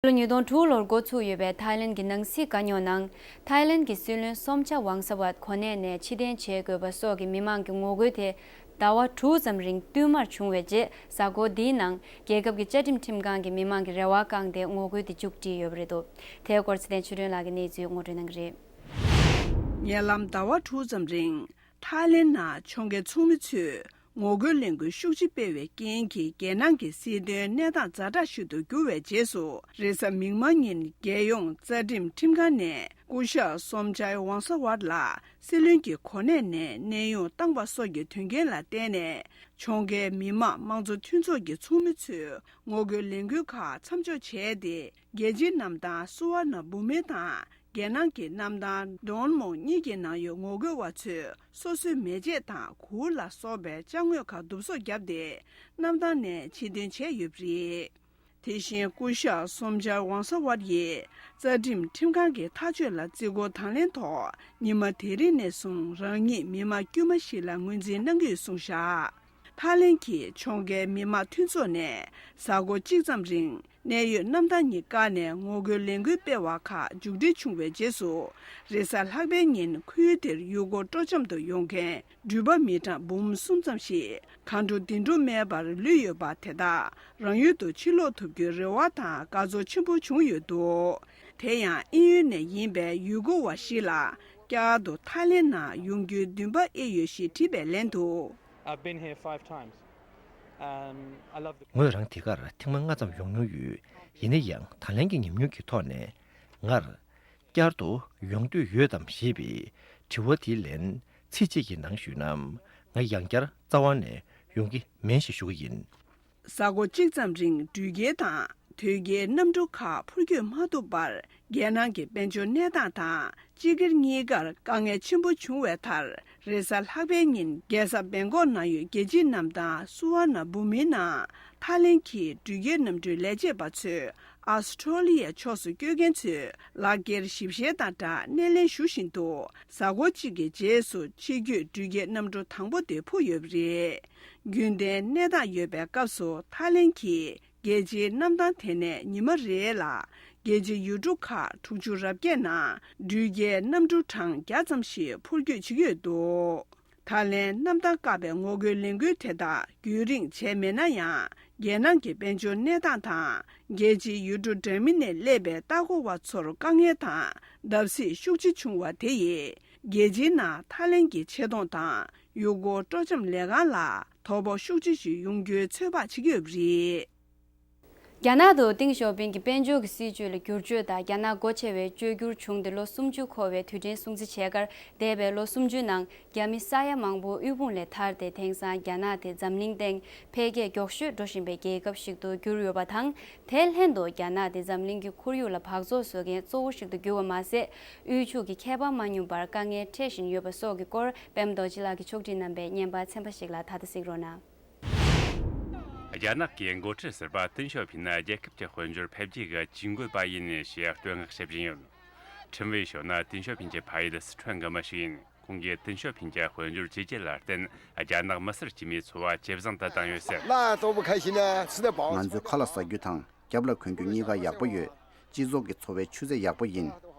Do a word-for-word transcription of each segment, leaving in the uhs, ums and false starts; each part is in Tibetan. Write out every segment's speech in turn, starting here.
ལོ་ཉིས་སྟོང་དྲུག་ལོར་འགོ་ཚུགས་ཡོད་པའི་ཐའི་ལེན་གྱི་ནང་སྲིད་བཀའ་རྙོག་ནང་། ཐའི་ལེན་གྱི་སྲིད་བློན་སོམ་ཆ་ཝང་ས་ཝཱད་གོ་གནས་ནས་ཕྱིར་འཐེན་བྱེད་དགོས་པ་སོགས་ཀྱི་མི་མང་གི་ངོ་རྒོལ་དེ་ཟླ་བ་དྲུག་ཙམ་རིང་བསྟུད་མར་བྱུང་བའི་རྗེས། གཟའ་འཁོར་འདིའི་ནང་རྒྱལ་ཁབ་ཀྱི་བཅའ་ཁྲིམས་ཁྲིམས་ཁང་གིས་མི་མང་གི་རེ་བ་བསྐངས་ཏེ་ངོ་རྒོལ་དེ་མཇུག་བསྒྲིལ་ཡོད་པ་རེད་འདུག་དེའི་སྐོར་ཚེ་བརྟན་ཆོས་སྒྲོན་ལགས་ཀྱིས་གནས་ཚུལ་ངོ་སྤྲོད་གནང་གི་རེད། ཉེ་ལམ་ཟླ་བ་དྲུག་ཙམ་རིང་། ཐའི་ལེན་ནང་ཕྱོགས་འགལ་ཚོགས་མི་ཚོས་ངོ་རྒོལ་ལས་འགུལ་ཤུགས་ཆེ་སྤེལ་བའི་རྐྱེན་གྱིས། རྒྱལ་ནང་གི་སྲིད་དོན་གནས་སྟངས་ཛ་དྲག་ཞིག་ཏུ་གྱུར་བའི་རྗེས་སུ། རེས་གཟའ་མིག་དམར་ཉིན། རྒྱལ་ཡོངས་རྩ་ཁྲིམས་ཁྲིམས་ཁང་ནས་སྐུ་ཞབས་སོམ་ཆའི་ཝང་ས་ཝཱད་ལ་སྲིད་བློན་གྱི་གོ་གནས་ནས་གནས་དབྱུང་བཏང་བ་སོགས་ཀྱི་དོན་རྐྱེན་ལ་བརྟེན་ནས། ཕྱོགས་འགལ་མི་དམངས་དམངས་གཙོ་མཐུན་ཚོགས་ཀྱི་ཚོགས་མི་ཚོས་ངོ་རྒོལ་ལས་འགུལ་ཁག་མཚམས་འཇོག་བྱས་ཏེ། རྒྱལ་སྤྱིའི་གནམ་ཐང་སུ་ཝར་ན་བྷུ་མི་དང་། རྒྱལ་ནང་གི་གནམ་ཐང་ཌོན་མུང་གཉིས་ཀྱི་ནང་ཡོད་ངོ་རྒོལ་བ་ཚོས་སོ་སོའི་མེ་ལྕེ་དང་གུར་ལ་སོགས་པའི་ཅ་དངོས་ཁག་བསྡུ་གསོག་བརྒྱབ་སྟེ། གནམ་ཐང་ནས་ཕྱིར་འཐེན་བྱས་ཡོད་པ་རེད། དེ་བཞིན་སྐུ་ཞབས་སོམ་ཆར་ཝང་ས་ཝར་ཡིས་རྩ་ཁྲིམས་ཁྲིམས་ཁང་གི་ཐག་གཅོད་ལ་བརྩི་བཀུར་དང་ལེན་ཐོག་ཉི་མ་དེ་རིང་ནས་བཟུང་རང་ཉིད་མི་དམངས་དཀྱུས་མ་ཞིག་ལ་ངོས་འཛིན་གནང་གི་ཡོད་གསུངས་བཞག་ཐའི་ལེན་གྱི་ཕྱོགས་འགལ་མི་དམངས་མཐུན་ཚོགས་ནས་གཟའ་འཁོར་གཅིག་ཙམ་རིང་གནད་ཡོད་གནམ་ཐང་གཉིས་བཀག་ནས་ངོ་རྒོལ་ལས་འགུལ་སྤེལ་བ་ཁག་མཇུག་སྒྲིལ་བྱུང་བའི་རྗེས་སུ། རེས་གཟའ་ལྷག་པའི་ཉིན་ཁུལ་དེར་ཡུལ་སྐོར་སྤྲོ་འཆམ་དུ་ཡོང་མཁན་འགྲུལ་པ་མི་གྲངས་འབུམ་གསུམ་ཙམ་ཞིག་གང་འགྲོ་དེ་འགྲོ་མེད་པར་ལུས་ཡོད་པ་དེ་དག་རང་ཡུལ་དུ་ཕྱིར་ལོག་ཐུབ་རྒྱུའི་རེ་བ་དང་དགའ་ཚོར་ཆེན་པོ་བྱུང་ཡོད་འདུག་དེ་ཡང་དབྱིན་ཡུལ་ནས་ཡིན་པའི་ཡུལ་སྐོར་བ་ཞིག་ལ་བསྐྱར་དུ་ཐའི་ལེན་ནང་ཡོང་རྒྱུའི་འདུན་པ་ཨེ་ཡོད་ཞེས་དྲིས་པའི་ལན་དུ། I've been here five times. Um, I love the ངོས་རང་འདི་གར་ཐེངས་མ་ལྔ་ཙམ་ཡོང་མྱོང་ཡོད། ཡིན་ན་ཡང་ད་ལན་གྱི་ཉམས་མྱོང་གི་ཐོག་ནས་ངར་བསྐྱར་དུ་ཡོང་འདོད་ཡོད་དམ་ཞེས་པའི་དྲི་བ་དེའི་ལན་ཚིག་གཅིག་གི་ནང་ཞུས་ན། ང་ཡང་བསྐྱར་རྩ་བ་ནས་ཡོང་གི་མིན་ཞེས་ཞུ་གི་ཡིན། གཟའ་འཁོར་གཅིག་ཙམ་རིང་འགྲུལ་སྐྱེལ་དང་དོས་སྐྱེལ་གནམ་གྲུ་ཁག་འཕུར་སྐྱོད་མ་ཐུབ་པར་རྒྱལ་ནང་གི་དཔལ་འབྱོར་གནས་སྟངས་དང་སྤྱི་སྒེར་གཉིས་ཀར་དཀའ་ངལ་ཆེན་པོ་བྱུང་བའི་མཐར། རེས་གཟའ་ལྷག་པའི་ཉིན་རྒྱལ་ས་བེང་ཀོག་ནང་ཡོད་རྒྱལ་སྤྱིའི་གནམ་ཐང་སུ་ཝར་ན་བྷུ་མིའི་ནང་ཐའི་ལེན་གྱི་འགྲུལ་སྐྱེལ་གནམ་གྲུའི་ལས་བྱེད་པ་ཚོས་ཨ་སི་ཁྲོ་ལི་ཡ་ཕྱོགས་སུ་སྐྱོད་མཁན་ཚོའི་ལག་འཁྱེར་ཞིབ་བཤེར་དང་སྦྲགས་སྣེ་ལེན་ཞུ་བཞིན་དུ། གཟའ་འཁོར་གཅིག་གི་རྗེས་སུ་ཕྱི་སྐྱོད་འགྲུལ་སྐྱེལ་གནམ་གྲུ་དང་པོ་དེ་འཕུར་ཡོད་པ་རེད། རྒྱུན་ལྡན་གནས་སྟངས་ཡོད་པའི་སྐབས་སུ་ཐའི་ལེན་གྱིས་རྒྱལ་སྤྱིའི་གནམ་ཐང་དེ་ནས་ཉི་མ་རེ་ལ་རྒྱལ་སྤྱིའི་ཡུལ་གྲུ་ཁག་དྲུག་ཅུ་རེ་བརྒྱད་ནང་འགྲུལ་སྐྱེལ་གནམ་གྲུ་གྲངས་བརྒྱ་ཙམ་ཞིག་འཕུར་སྐྱོད་བྱེད་ཀྱི་ཡོད་འདུག་ད་ལན་གནམ་ཐང་བཀག་པའི་ངོ་རྒོལ་ལས་འགུལ་དེ་དག་རྒྱུན་རིང་བྱས་མེད་ན་ཡང་། རྒྱལ་ནང་གི་དཔལ་འབྱོར་གནས་སྟངས་དང་། རྒྱལ་སྤྱིའི་ཡུལ་གྲུ་འདྲ་མིན་ནས་སླེབས་པའི་ལྟ་སྐོར་བ་ཚོར་དཀའ་ངལ་དང་བརྡབ་གསིག་ཤུགས་ཆེ་བྱུང་བ་དེ་ཡིས། རྒྱལ་སྤྱིའི་ནང་ཐའི་ལེན་གྱི་ཆེ་མཐོང་དང་། ཡུལ་སྐོར་སྤྲོ་འཆམ་ལས་ཁང་ལ་དོ་ཕོག་ཤུགས་ཆེ་ཞིག་ཡོང་རྒྱུའི་ཚོད་དཔག་བྱེད་ཀྱི་ཡོད་པ་རེད། རྒྱ་ནག་ཏུ་ཏིང་ཞའོ་ཕིང་གི་དཔལ་འབྱོར་གྱི་སྲིད་ཇུས་ལ་བསྒྱུར་བཅོས་དང་རྒྱ་ནག་སྒོ་ཕྱེ་བའི་བཅོས་བསྒྱུར་བྱུང་སྟེ་ལོ་སུམ་ཅུ་འཁོར་བའི་དུས་དྲན་སྲུང་བརྩི་བྱས་ཁར། འདས་པའི་ལོ་སུམ་ཅུའི་ནང་རྒྱ་མི་ས་ཡ་མང་པོ་དབུལ་ཕོངས་ལས་ཐར་ཏེ། དེང་སང་རྒྱ་ནག་དེ་འཛམ་གླིང་སྟེང་འཕེལ་རྒྱས་མགྱོགས་ཤོས་འགྲོ་བཞིན་པའི་རྒྱལ་ཁབ་ཞིག་ཏུ་གྱུར་ཡོད་པ་དང་། དེ་ལྷན་དུ་རྒྱ་ནག་དེ་འཛམ་གླིང་གི་ཁོར་ཡུག་ལ་འབག་བཙོག་བཟོ་མཁན་གཙོ་བོ་ཞིག་ཏུ་གྱུར་བ་མ་ཟད། དབུལ་ཕྱུག་གི་ཁྱད་པར་མ་སྙོམས་པར་དཀའ་ངལ་འཕྲད་བཞིན་ཡོད་པ་སོགས་ཀྱི་སྐོར། པད་མ་རྡོ་རྗེ་ལགས་ཀྱིས་ཕྱོགས་སྒྲིག་གནང་པའི་བརྙན་པར་ཚན་པ་ཞིག་ལ་ད་ལྟ་གཟིགས་རོགས་གནང་། རྒྱ་ནག་གི་འགོ་ཁྲིད་ཟུར་པ་ཏིན་ཞའོ་ཕིན་ནི་རྒྱལ་ཁབ་ཀྱི་དཔལ་འབྱོར་འཕེལ་རྒྱས་ཀྱི་ཇུས་འགོད་པ་ཡིན་ཞེས་བསྟོད་བསྔགས་བྱེད་བཞིན་ཡོད། ཁྲིན་ཝེ་ཞོ་ནི་ཏིན་ཞའོ་ཕིན་གྱི་ཕ་ཡུལ་སི་ཁྲོན་གྱི་མི་ཞིག་ཡིན། ཁོང་གིས་ཏིན་ཞའོ་ཕིན་གྱི་དཔལ་འབྱོར་བྱས་རྗེས་ལ་བརྟེན། རྒྱ་ནག་མི་སེར་དཀྱུས་མའི་འཚོ་བ་ཇེ་བཟང་དུ་བཏང་ཡོད་ཟེར། 那都不开心呢，吃得饱。 ང་ཚོའི་ཁ་ལ་ཟ་རྒྱུ་དང་རྒྱབ་ལ་གོན་རྒྱུ་གཉིས་ཀ་ཡག་པོ་ཡོད། སྤྱི་ཚོགས་ཀྱི་འཚོ་བའི་ཆུ་ཚད་ཡག་པོ་ཡིན།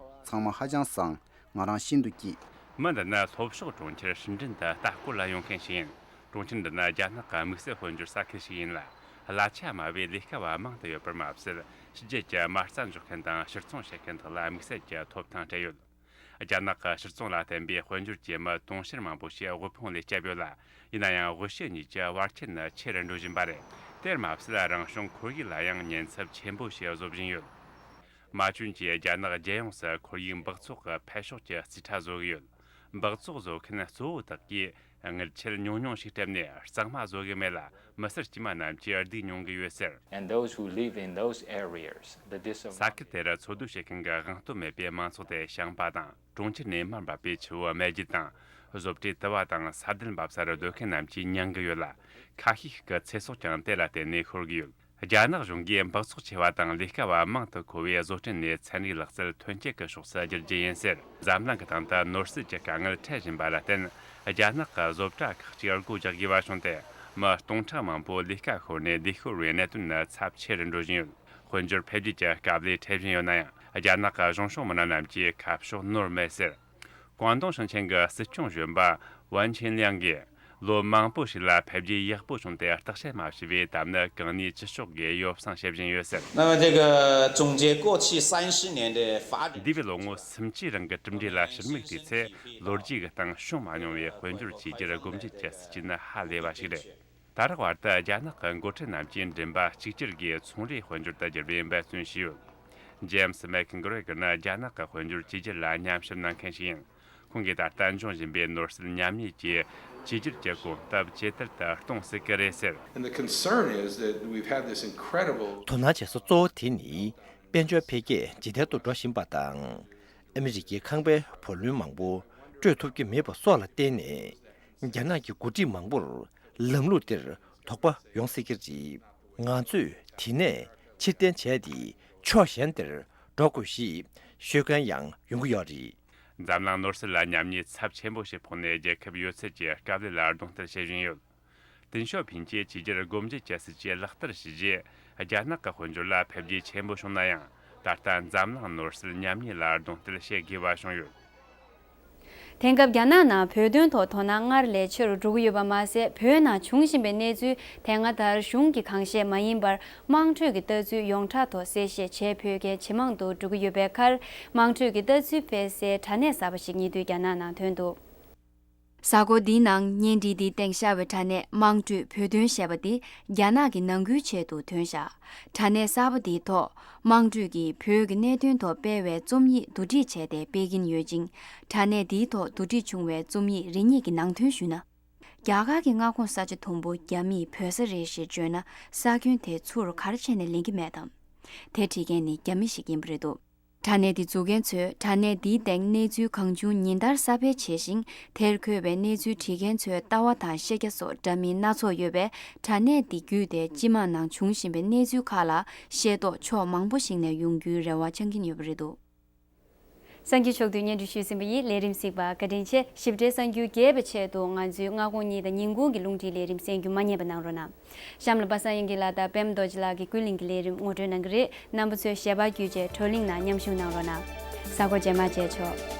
ཚང་མ་ཧ་ཅང་བཟང་། ང་རང་ཤིན་ཏུ་སྐྱིད། མི་འདི་ནི་ལྷོ་ཕྱོགས་གྲོང་ཁྱེར་ཧྲིན་ཀྲིན་དུ་ལྟ་སྐོར་ལ་ཡོང་མཁན་ཞིག་ཡིན། གྲོང་ཁྱེར་འདི་ནི་རྒྱ་ནག་གི་དམིགས་བསལ་དཔལ་འབྱོར་ས་ཁུལ་ཞིག་ཡིན་ལ། གླ་ཆ་དམའ་བས་ལས་ཀ་བ་མང་དུ་ཡོད་པར་མ་ཟད། ཕྱི་རྒྱལ་གྱི་མ་རྩ་འཇོག་མཁན་དང་ཕྱིར་ཚོང་བྱེད་མཁན་དག་ལ་དམིགས་བསལ་གྱི་ཐོབ་ཐང་སྤྲད་ཡོད། རྒྱ་ནག་གི་ཕྱིར་ཚོང་ལ་བརྟེན་པའི་དཔལ་འབྱོར་གྱི་མི་དུང་ཕྱུར་མང་པོ་ཞིག་དབུལ་ཕོངས་ལས་བསྐྱབས་ཡོད་ལ། ཡིན་ན་ཡང་དབུལ་ཕྱུག་གཉིས་ཀྱི་བར་ཁྱད་ནི་ཆེ་རུ་འགྲོ་བཞིན་པ་རེད། དེར་མ་ཟད། རང་བྱུང་ཁོར་ཡུག་ལ་ཡང་ཉེན་ཚབས་ཆེན་པོ་ཞིག་བཟོ་བཞིན་ཡོད། མ་བྱན་གྱིས་རྒྱ་ནག་རྒྱལ་ཡོངས་སུ་ཁོར་ཡུག་འབག་བཙོག་གི་འཕེལ་ཕྱོགས་ཀྱི་རྩིས་ཁྲ་བཟོ་གི་ཡོད། འབག་བཙོག་བཟོ་མཁན་གཙོ་བོ་དག་གིས་དངུལ་ཆད་ཉུང་ཉུང་ཞིག་སྤྲད་ནས་གཙང་མ་བཟོ་གི་མེད་ལ། མི་སེར་དཀྱུས་མ་རྣམས་ཀྱིས་སྡུག་མྱོང་གི་ཡོད་ཟེར། And those who live in those areas, the disadvantaged. ས་ཁུལ་དེར་འཚོ་སྡོད་བྱེད་མཁན་གྱི་དབང་སྟོབས་མེད་པའི་མང་ཚོགས་དེ་ཞིང་པ་དང་། གྲོང་ཁྱེར་ནས་མར་འབབ་པའི་ཆུ་བོ་སྨད་རྒྱུད་དང་། བཟོ་གྲྭའི་དུ་བ་དང་ས་རྡུལ་འབབ་སར་སྡོད་མཁན་རྣམས་ཀྱིས་མྱང་གི་ཡོད་ལ། ཁ་ཤས་ཤིག་གི་ཚེ་སྲོག་ཀྱང་དེ་ལ་བརྟེན་ནས་ཤོར་གི་ཡོད། རྒྱ་ནག་གཞུང་གིས་འབག་བཙོག་ཆེ་བ་དང་ལས་ཀ་བ་མང་དུ་མཁོ་བའི་བཟོ་སྐྲུན་ནས་ཚན་རིག་ལག་རྩལ་ཐོན་སྐྱེད་ཀྱི་ཕྱོགས་སུ་བསྒྱུར་རྒྱུ་ཡིན་ཟེར། འཛམ་གླིང་གི་སྟེང་དུ་ནོར་སྲིད་ཀྱི་དཀའ་ངལ་འཕྲད་བཞིན་པ་ལ་བརྟེན། རྒྱ་ནག་གི་བཟོ་གྲྭ་ཁག་ཅིག་སྒོ་རྒྱག་དགོས་པ་བྱུང་སྟེ། མི་སྟོང་ཕྲག་མང་པོ་ལས་ཀ་ཤོར་ནས་ལས་ཤོར་བའི་གནད་དོན་ནི་ཚབས་ཆེ་རུ་འགྲོ་བཞིན་ཡོད། དཔལ་འབྱོར་འཕེལ་རྒྱས་ཀྱི་སྐབས་ལས་འཕྲད་བཞིན་ཡོད་ན་ཡང་། རྒྱ་ནག་གི་གཞུང་ཕྱོགས་མི་སྣ་རྣམས་ཀྱིས་ཁ་ཕྱོགས་ནོར་མེད་ཟེར། ཀོང་ཏུང་ཞིང་ཆེན་གྱི་སྲིད་སྐྱོང་གཞོན་པ་ཝན་ཆིན་ལིང་གིས། ལོ་མང་པོ་ཞིག་ལ་འཕེལ་རྒྱས་ཡག་པོ་བྱུང་སྟེ་བརྟག་དཔྱད་མ་བྱས་པའི་ད་ནི་གང་ནུས་ཅི་ལྕོགས་ཀྱིས་ཡོ་བསྲང་བྱེད་བཞིན་ཡོད་ཟེར། 那么这个总结过去三十年的发展， འདས་པའི་ལོ་ངོ་སུམ་ཅུའི་རིང་གི་གྲུབ་འབྲས་ལ་ཕྱིར་མིག་བལྟས་ཚེ། ལོ་རྒྱུས་ཀྱི་སྟེང་བྱུང་མ་མྱོང་བའི་དཔལ་འབྱོར་བཅོས་བསྒྱུར་སྒོ་འབྱེད་ཀྱི་སྲིད་ཇུས་ནི་ཧ་ལས་པ་ཞིག་རེད། ད་རག་བར་དུ་རྒྱ་ནག་གི་འགོ་ཁྲིད་རྣམས་ཀྱིས་མགྲིན་པ་གཅིག་གྱུར་གྱིས་ཚོང་རའི་དཔལ་འབྱོར་དུ་བསྒྱུར་བའི་འབད་བརྩོན་བྱས་ཡོད། ཇེམ་སི་མེག་གྷི་རེ་གྷར་ནི་རྒྱ་ནག་གི་དཔལ་འབྱོར་བཅོས་བསྒྱུར་ལ་ཉམས་ཞིབ་གནང་མཁན་ཞིག་ཡིན། ཁོང་གིས་ད་ལྟ་འབྱུང་བཞིན་པའི་ནོར་སྲིད་མཉམ་ཉེས་ཀྱི་བཅོས་བསྒྱུར་གྱི་གོམ་སྟབས་ཇེ་དལ་དུ་གཏོང་སྲིད་ཀྱི་རེད་ཟེར། And the concern is that we've had this incredible དོ་སྣང་བྱེད་ས་གཙོ་བོ་དེ་ནི་དཔལ་འབྱོར་འཕེལ་རྒྱས་ཇེ་དལ་དུ་འགྲོ་བཞིན་པ་དང་། ཨ་མི་རི་ཀའི་ཁང་པའི་བུ་ལོན་མང་པོ་སྤྲོད་ཐུབ་ཀྱི་མེད་པ་སོགས་ལ་བརྟེན་ནས། རྒྱ་ནག་གི་འགོ་ཁྲིད་མང་པོར་ལམ་ལུགས་འདིར་དོགས་པ་ཡོང་སྲིད་ཀྱི་རེད། ང་ཚོས་དེ་ནས་ཕྱིར་འཐེན་བྱས་ཏེ་ཕྱོགས་གཞན་དེར་འགྲོ་དགོས་ཞེས་ཤོད་མཁན་ཡང་ཡོང་གི་ཡོད་རེད། འཛམ་གླིང་ནོར་སྲིད་ལ་ཉམས་ཉེས་ཚབས་ཆེན་པོ་ཞིག་ཕོག་ནས། རྒྱལ་ཁབ་ཡོད་ཚད་ཀྱི་དཀའ་ལས་ལ་རྡུང་རྡེག་བྱེད་བཞིན་ཡོད། ཏིན་ཞའོ་ཕིང་གིས་བཅོས་བསྒྱུར་སྒོ་འབྱེད་ཀྱི་སྲིད་ཇུས་ལག་བསྟར་བྱས་རྗེས། རྒྱ་ནག་གི་དཔལ་འབྱོར་ལ་འཕེལ་རྒྱས་ཆེན་པོ་བྱུང་ན་ཡང་། ད་ལྟ་འཛམ་གླིང་ནོར་སྲིད་ཉམས་ཉེས་ལ་རྡུང་རྡེག་བྱེད་དགོས་པ་བྱུང་ཡོད། དེང་སྐབས་རྒྱ་ནག་ནང་བོད་དོན་ཐོག་དོ་སྣང་སྔར་ལས་ཆེ་རུ་འགྲོ་གི་ཡོད་པ་མ་ཟད། བོད་ནང་བྱུང་བཞིན་པའི་གནས་ཚུལ་དེ་སྔ་ལྟར་གཞུང་གི་གང་བཤད་མ་ཡིན་པར། དམངས་ཁྲོད་ཀྱི་ལྟ་ཚུལ་ཡོངས་གྲགས་ཐོག་གསལ་བཤད་བྱེད་ཕོད་མཁན་ཇེ་མང་དུ་འགྲོ་གི་ཡོད་པའི་ཁར། དམངས་ཁྲོད་ཀྱི་ལྟ་ཚུལ་སྤེལ་སའི་དྲ་གནས་གསར་པ་ཞིག་ཉེ་དུས་རྒྱ་ནག་ནང་ཐོན་འདུག། གཟའ་འཁོར་འདིའི་ནང་བརྙན་འཕྲིན་འདིའི་སྟེང་ཤར་བའི་དྲ་གནས་དམངས་ཁྲོད་བོད་དོན་ཞེས་པ་འདི་རྒྱ་ནག་གི་ནང་ཁུལ་ཆེད་དུ་ཐོན་བཞག། དྲ་གནས་གསར་པ་འདིའི་ཐོག་དམངས་ཁྲོད་ཀྱིས་བོད་ཀྱི་གནད་དོན་ཐོག་སྤེལ་བའི་རྩོམ་ཡིག་བསྡུ་སྒྲིག་བྱས་ཏེ་སྤེལ་གྱིན་ཡོད་ཅིང་། དྲ་གནས་འདིའི་ཐོག་བསྡུ་སྒྲིག་བྱུང་བའི་རྩོམ་ཡིག་རེ་གཉིས་ཀྱི་ནང་དོན་ཞུས་ན། རྒྱ་གར་གྱི་མངའ་ཁོངས་ས་ཆ་དུམ་བུ་རྒྱ་མིས་བོད་ས་རེད་ཞེས་བརྗོད་ན། ས་ཁྱོན་དེ་ཚུར་ག་རེ་བྱས་ནས་ལེན་གྱི་མེད་དམ། དེ་བྲིས་མཁན་ནི་རྒྱ་མི་ཞིག་ཡིན་པ་རེད་འདུག། དྲ་གནས་འདི་འཛུགས་མཁན་ཚོས་དྲ་གནས་འདིའི་སྟེང་གནས་ཚུལ་གང་བྱུང་ཉིན་ལྟར་གསར་སྤེལ་བྱས་ཤིང་། དེར་འཁོད་པའི་གནས་ཚུལ་བྲིས་མཁན་ཚོའི་ལྟ་བ་དང་ཤེས་རྒྱ་སོགས་འདྲ་མིན་སྣ་ཚོགས་ཡོད་པས། དྲ་གནས་འདི་བརྒྱུད་དེ་སྤྱི་དམངས་ནང་བྱུང་བཞིན་པའི་གནས་ཚུལ་ཁག་ལ་ཤེས་རྟོགས་ཕྱོགས་མང་པོ་ཞིག་ནས་ཡོང་རྒྱུའི་རེ་བ་འཆང་གིན་ཡོད་པ་རེད་འདུག། གསར་འགྱུར་ཕྱོགས་བསྡུས་སྙན་སྒྲོན་ཞུས་ཟིན་པ་ཡིན། ལས་རིམ་གཟིགས་པར་བཀའ་དྲིན་ཆེ། ཞིབ་ཕྲའི་གསར་འགྱུར་རྒྱས་པའི་ཆེད་དུ་ང་ཚོའི་སྔ་དགོང་གཉིས་དང་ཉིན་གུང་གི་རླུང་འཕྲིན་ལས་རིམ་གསན་རྒྱུ་མ་བསྙེལ་བ་གནང་རོགས་གནང་། གཤམ་ལ་པ་སངས་དབྱངས་སྐྱིད་ལགས་དང་པད་མ་རྡོ་རྗེ་ལགས་ཀྱིས་ཀུན་གླེང་གི་ལས་རིམ་ངོ་སྤྲོད་གནང་གི་རེད། རྣམ་པ་ཚོས་ཞལ་པར་བརྒྱུད་བྱས་བགྲོ་གླེང་ནང་མཉམ་ཞུགས་གནང་རོགས་གནང་། གཟའ་འཁོར་རྗེས་མ་མཇལ་ཆོག།